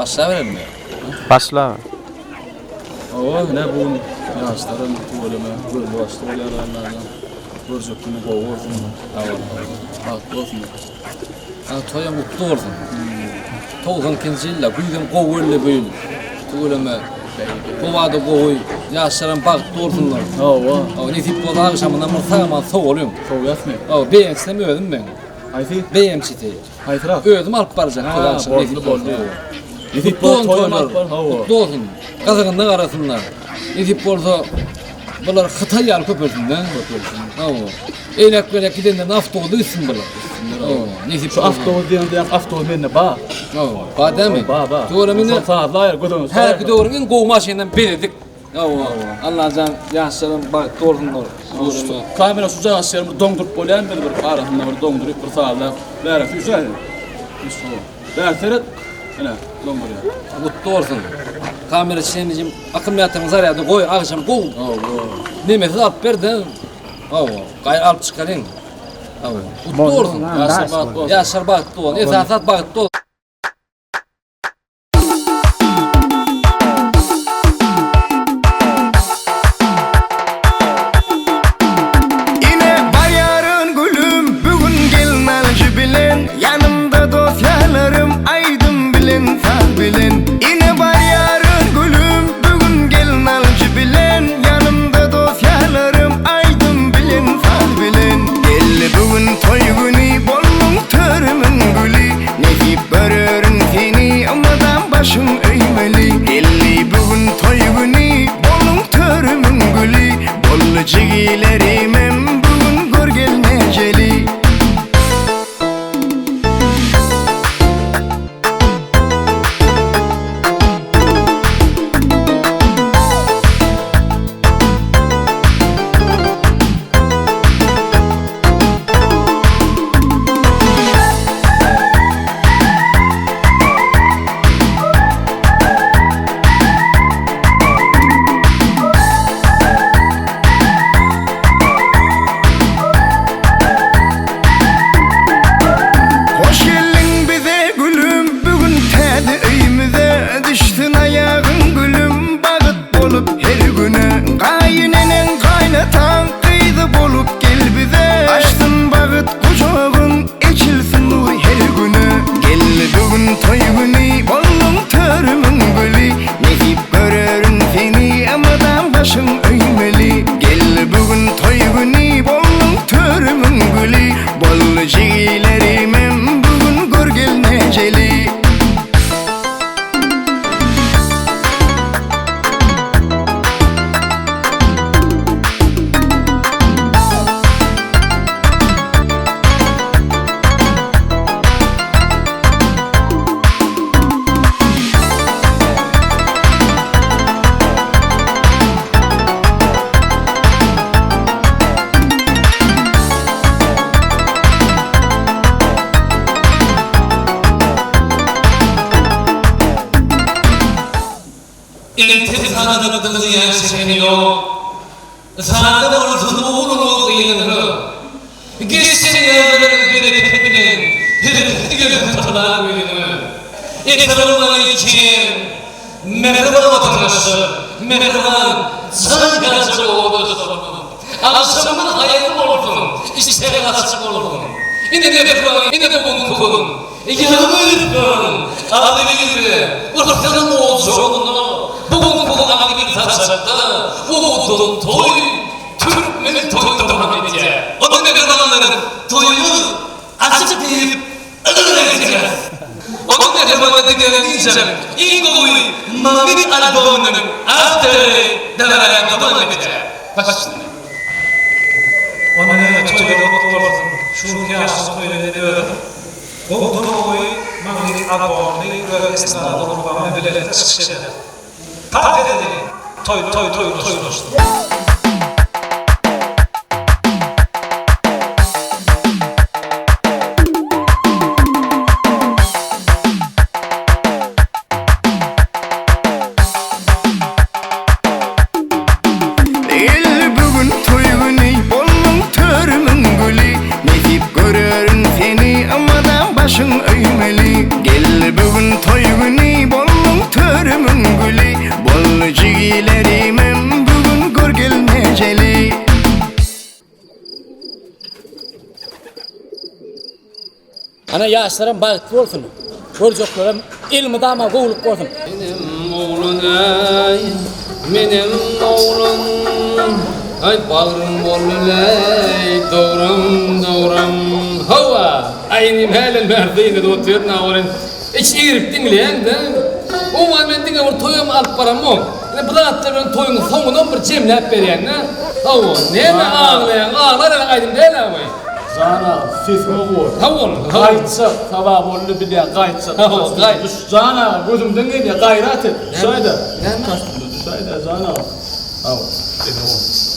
Başlaberelimi? Başla. Hawa, ine bu gün ýaşlaram tüweleme gözli başly bolýarlar Allajan. Görjek güni gowy bolsun. Hawa, Bagtly bolsunlar. Ha, toýam gutly bolsun. 92-nji ýylda güýzem gowy geldi bu ýyl. Tüweleme. Howa-da gowy. Ýaşlaram bagtly bolsunlar. Hawa. Hawa, nesip bolsa agşamyndan bir sag-aman sowalyň. Sowýasmy? Hawa, beýemçisem özüm men. Haýsy? Beýemçisi. Haýsyrak? Özüm alyp barjak toý agşam boldy, boldy. Nesip Gutly bolsa bolsun toýam toýlar. alyp bar, hawa. Gutly bolsun. Gyzygynda garasynlar. Nesip bolsa bular Hytaý ýaly köpelsin-de. Köpelsin. Hawa. Eýläk-beýläk gidenden awtobusda gitsin bular. Hawa, nesip Şu bolsa. awtobus diýende ýa awtobus mende bar. Hawa, bar dämi? Bar, bar. Dogry indi. Şol sazlaýar, göz öňüne Häzirki döwrüň iň gowy maşyndan bezedik. Hawa, Allajan ýaşlaram bagtly bolsunlar. Şu kamera şu jaýa şeýle bir doňduryp bolýarmy bir bir arasynda bir doňduryp bir sazlap. Bäri süýşä. Şu. Bäri seret. Ine, doňdurýar. Gutly bolsun. Kamera çenlijim akkumulýatoryň zarýady goý agşam gowy. Hawa. Nemesiz alyp ber-de. Hawa, gaýry alyp çykalyň. Hawa. Gutly bolsun. Ýaşlar bagtly bolsun. Ýaşlar bagtly bolsun. Esasy zat bagtly bolsun. Ine barýaryn gülüm bu gün gelnaljy bilen Ýanymda dos-ýarlarym aýdym bilen saz bilen Ine barýaryn gülüm bu gün gelnaljy bilen Ýanymda dos-ýarlarym aýdym bilen saz bilen Geldi bu gün toý güni bolduň törümiň güli Nesip görerin seni ymydan başyň öýmeli Geldi bu gün toý güni boluň törümiň güli Boldy jigilerimem bu gün gör gelnejeli. Hoş geldiň bize gülüm bu gün täze öýümize Düşsün aýagyň gülüm bagyt bolup her güne Gaýyneneň gaýnataň gyzy bolup gel bize Açsyn bagyt gujagyn eçilsin nur her güne Geldi bu gün toý güni bolduň törümiň güli Nesip görerin seni ymydam başyň öýmeli Geldi bu gün toý güni bolduň törümiň güli Boldy jigilerimem bu gün gör gelnejeli. Entek sadalykda zyýan çeken ýok. Sada bolsun ogluňyz gyzyňyz. Geçen ýazlaryň bereketi bilen hereket gelsin tylla güýzüňiz. Essalawmaleýkim mähriban watandaşlar, mähriban jan ýaşly obadaşlarymyz. Agşamyňyz haýyrly bolsun, işdäňiz açyk bolsun. Ine mähriban, ine bu günki gün. Ýaňy agzybirlige, yhlaslyň ojagynda bu günki gün agzybir saçakda owadan toý, türkmen toýy dowam edýär. Onda mähribanlarym, toýumyz açyk diýip yglan edýäris. Onda mähriban diňleýjilerim, iň gowy Magnit albomynyň awtory dabara dowam edýär. Başla. Onda näme toýlar gutly bolsun, şu günki ýaşlar toýuna men özüm Gowudan gowy magnit albomyny öz estrada gurbamy bilelikde çykyş eder. Tans edeliň! Toý toý toý toýlaşsyn! Geldi bu gün toý güni, bolduň törümiň güli, Nesip görerin seni, ymydan başyň öýmeli. Geldi bu gün toý güni, bolduň. Ana ýaşlaram bagtly bolsun. Görjeklerem elmydama gowulyk bolsun. Menem oglan aý, menem oglan Aý bagrym boldy läý, dogram, dogram Hawa, aý inim hälem bärde ýene-de otyryn a welin Iç egrip diňleýäň-dä. Umuman men diňe bir toýam alyp baramok. Ine bu zatlar bilen toýuň soňunam bir jemläp berýän-dä. Hawa, näme aglaýaň, aglar ýaly aýdym däl-ä bu. Jan agam, sesiňe guwan. Sag bol. Gaýtjak, sabah boldy bilýän, gaýtjak. Hawa, gaýt. Düş, jan agam, gözüňden gelýär, gaýrat et. Düşäý-dä. Näme? Düşäý-dä, jan agam. Hawa, sesiňe guwan.